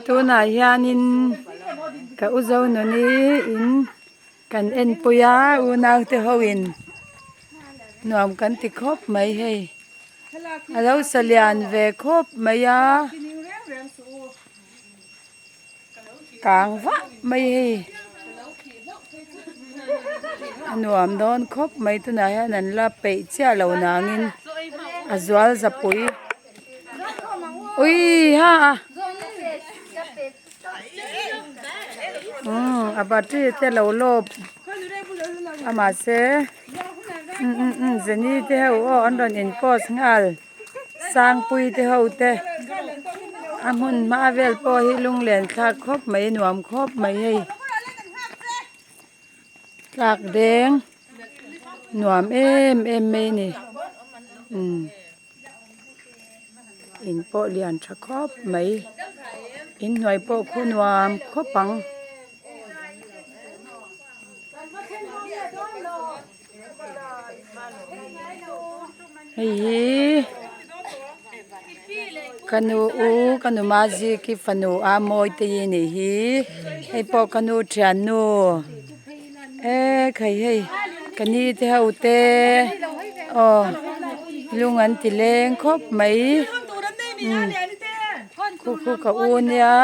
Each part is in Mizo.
tunah hianin ka u Zonuni in kan enpui a unaute ho in nuam kan ti khawp mai hei a lo sa lian ve khawp mai a. Kang vah mai hei a nuam dawn khawp mai tunah hian an la peih chiah lo nangin a zual zapui ui ha a umm a battery te lo lawp a mahse umm umm umm zeni te ho aw an rawn in post nghal. Sangpui te ho te a hmun hma vel pawh hi lunglen thlak khawp mai nuam khawp mai hei tlak deng nuam em em mai a ni umm in pawh lian tha khawp mai inhnuai pawh khu nuam khawp ang. Hei hi ka nu u ka nu Maziki fanu a mawi te hi anih hi hei pawh ka nu thiannu e khai hei ka ni te ho te aw lung an ti leng khawp mai umm khu khu ka u nia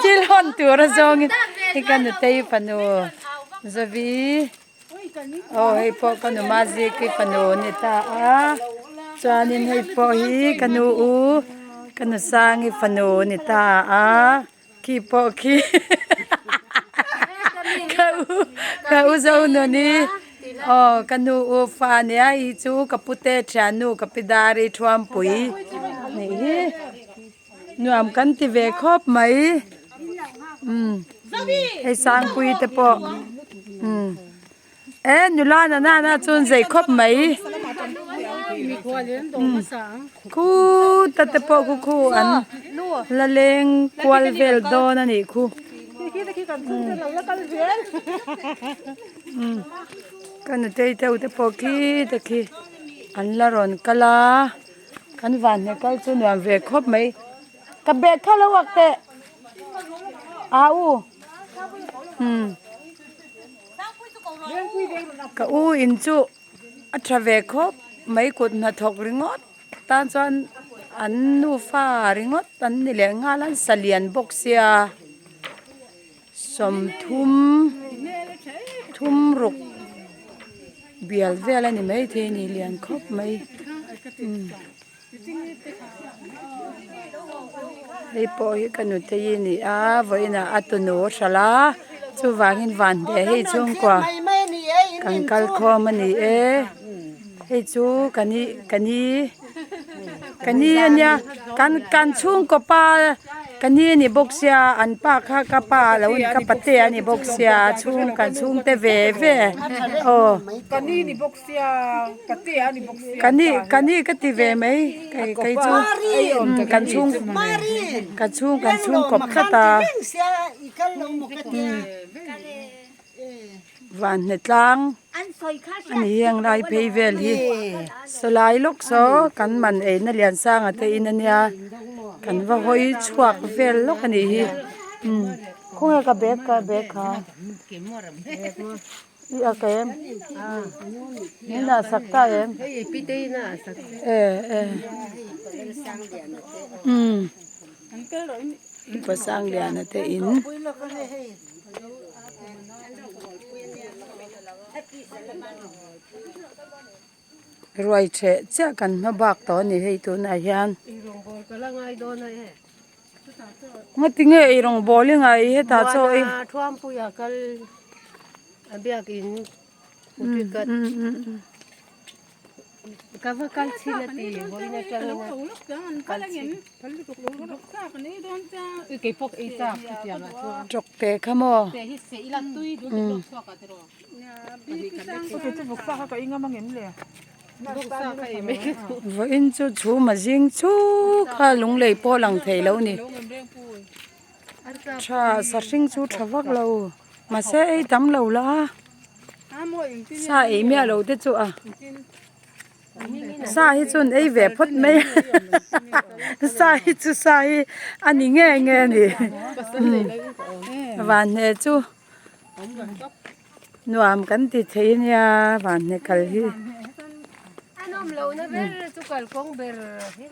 thil hawn tur a zawngin hei ka nutei fanu. Zavi aw hei pawh ka nu Maziki fanu a ni ta a chuanin hei pawh hi ka nu u ka nu Sangi fanu a ni ta a khi pawh khi ka u ka u Zonuni aw ka nu u fa a nia hei chu ka pute thiannu ka pi Dari Thuampui nih hi. Nuam kan ti ve khawp mai umm hei sangpui te pawh umm e nula na nana chuan zei khawp mai umm khuta te pawh khu khu an la leng kual vel dawn a nih khu umm ka nutei deuh te pawh khi te khi an la rawn kal a. Kan van hne kal chu nuam ve khawp mai. Ka bag kha lo ak teh. A u. Hmm. Ka u in chu a tha ve khawp mai kut hnathawk ringawt tan chuan an nufa ringawt an ni leh nghal an sa lian bawk sia 30 thum ruk. Bial vel a ni maithei a ni lian khawp mai umm hei pawh hi ka nutei a ni a vawiinah a tunu a hralh a chuvangin van hneh hei chhungkua kan kal khawm a ni e hei chu ka ni ka ni ka ni a nia kan kan chhungkaw pa. Ka ni a ni bawk sia an pa kha ka pa lo ka pate a ni bawk sia chhung kan chhungte ve ve aw Ka ni ni bawk sia pate a ni bawk sia ka ni ka ni ka ti ve mai kei kei chu kan chhung kan chhung kan chhung kawp tlat a. Vanhne tlang a ni hi ang lai phei vel hi sawlai lawk saw kan man eina lian sanga te in ania kan va hawi chhuak vel lawk a nih hi umm khawnge ka bag ka bag kha i a ka em min ah sak ta em e e umm Pasangliana te in. Ruai ṭheh chiah kan hma bak tawh a ni hei tunah hian. Ngati nge ei rawng bawl i ngai hetah chaw ei. Ka va kal chin a ti vawiin atangin kal chin. Tawk te kha maw. Vawiin chu chhum a zing chuk a lunglei pawh lang thei lo ni. Tha sahring chu tha vak lo mahse ei tam lo la sa ei miah lo te chu a. Sa hi chu an ei ve phawt mai a, sa hi chu sa hi a ni nge nge a ni. Vanhne chu nuam kan ti thei ania vanhne kal hi. A nawm lohna ber chu kalkawng ber hi.